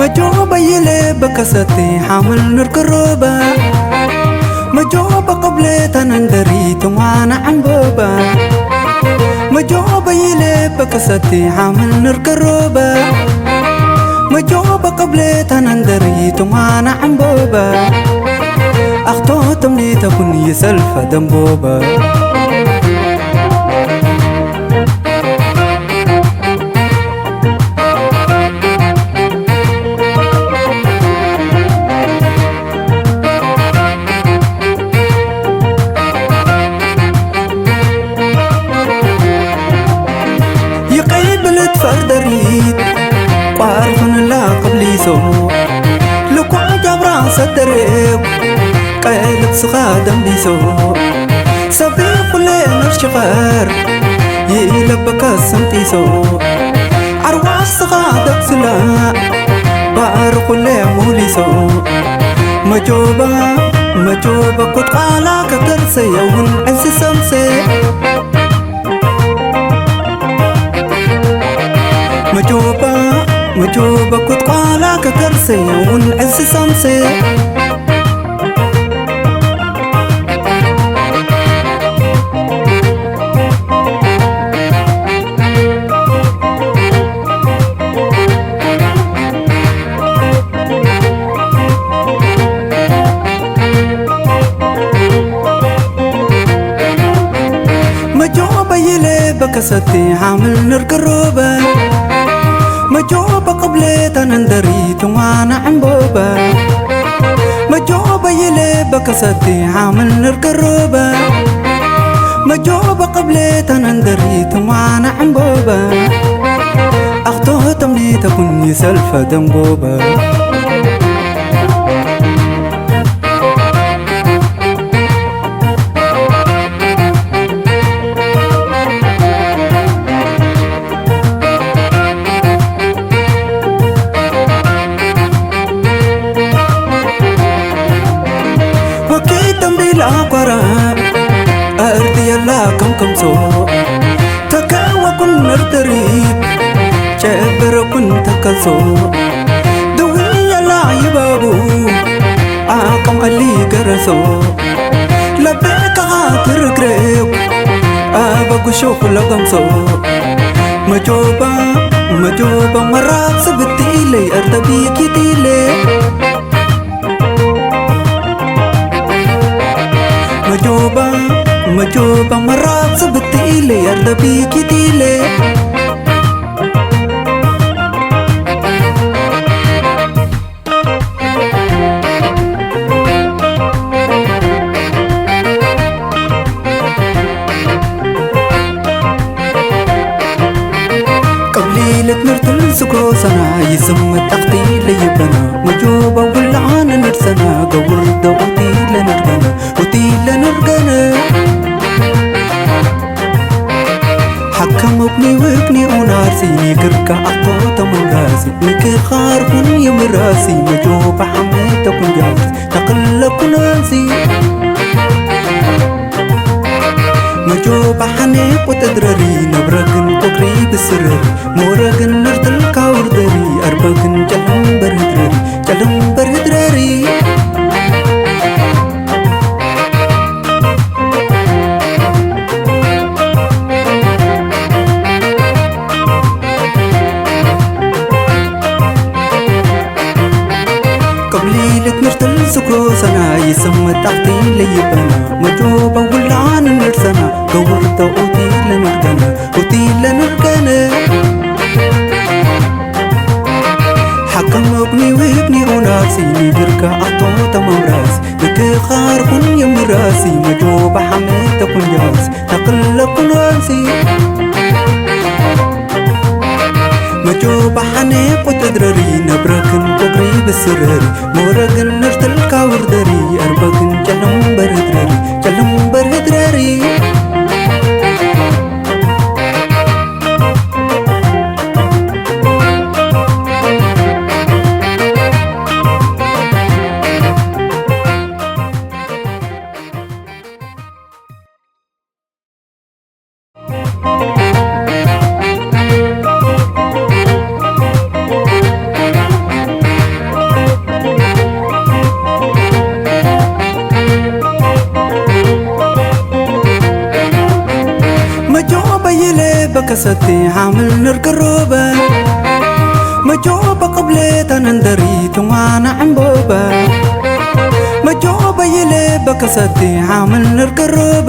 መጆ በይሌ በከሰቲ ሓምል ንርክሮበ መጆ በቅብሌ ተነንደሪ ትማና ዕንበበ መጆ በይሌ በከሰቲ ሓምል ንርክሮበ መጆ በቅብሌ ተነንደሪ ትማና ዕንበበ ኣኽቶ ተምኔተ ኩን ይሰልፈ ደንቦበ ይቀይብልት ፈርደሪት ቋርፍንላ ቅብሊሶ ልኳ ጃብራ ሰደሬብ ቀልብ ስኻ ደንቢሶ ሰብ ኩለ ነሽኸር ይለበከ ሰምጢሶ ዓርዋ ስኻ ደብስላ ባር ኩለ ሙሊሶ መጆባ መጆባ ቁጥቋላ ከተርሰ የውን ዕንስሰምሰ መጆባ መጆባ ቁጥቋላ ከተርሰ የውን ዕንስሰምሰ መጆ በይሌ በከሰቲ ሓምል ንርክሮበ መጆ በቅብሌ ተነንደሪ ትማና ዕንበበ መጆ በይሌ በከሰቲ ሓምል ንርክሮበ መጆ በቅብሌ ተነንደሪ ትማና ዕንበበ ኣኽቶ ተምኔተ ኩን ይሰልፈ ደንጎበ ወኪት ተንቢላ ኳራ ኣእርድየላ ከም ከምሶ ተከወኩን እርድሪት ጨበረኩን ተከሶ ድውየላ ይባቡ ኣቀምቀሊ ገረሶ ለበከኻ ትርግሬው ኣበጉሾ ኩለገምሶ መጆባ መጆባ መራብ ስብትኢለይ ኣርደቢኪቲለ መጆባ መጆባ መራብ ስብትኢለይ ኣርደቢኪቲለ ቅብሊለት ምርትል ስኮ ሰና ይስምት ኣኽቲ ለይበና መጆባ ውላዓን ንርሰና ገውር ደኡቲ ለንርገና ኡቲ ለንርገነ ሓከም እብኒ ውብኒ ኡናርሲ ንግርካ ኣቶ ተመንጋሲ ንክኻር ኩን የምራሲ መጆባ ሓመ ተኩንጃርሲ ተኽለኩናንሲ መጆ ባሓኔ ቁጥድረሪ ነብረግን ቁግሪ ብስርሪ ሞረግን ነርትልካ ውርደሪ ኣርበግን ጨለም በርህድረሪ ጨለም በርህድረሪ ቅብሊ ልትምህርትን ስኩ ሰናይ ስም መጣኽቲ ለይበና መጆ በውላን ንርሰና ገውር ተኡቲ ለንርገነ ኡቲ ለንርገነ ሓከም እብኒ ውብኒ ኡናሲ ንግርካ ኣቶ ተመምራሲ ንክኻር ኩን የምራሲ መጆ ባሓመ ተኩንያሲ ተክለ ኩናሲ መጆ ባሓኔ ቁጥድረሪ ነብረክን ቁግሪ ብስረሪ ሞረግን ነርትልካ ውርደሪ ኣርበግን ጨለም በርህድረሪ ጨለም በርህድረሪ ይሌ በከሰቲ ሓምል ንርቅሩበ መጆ በቅብሌ ተነንደሪ ትዋና ዕምቦበ መጆ በይሌ በከሰቲ ሓምል ንርቅሩበ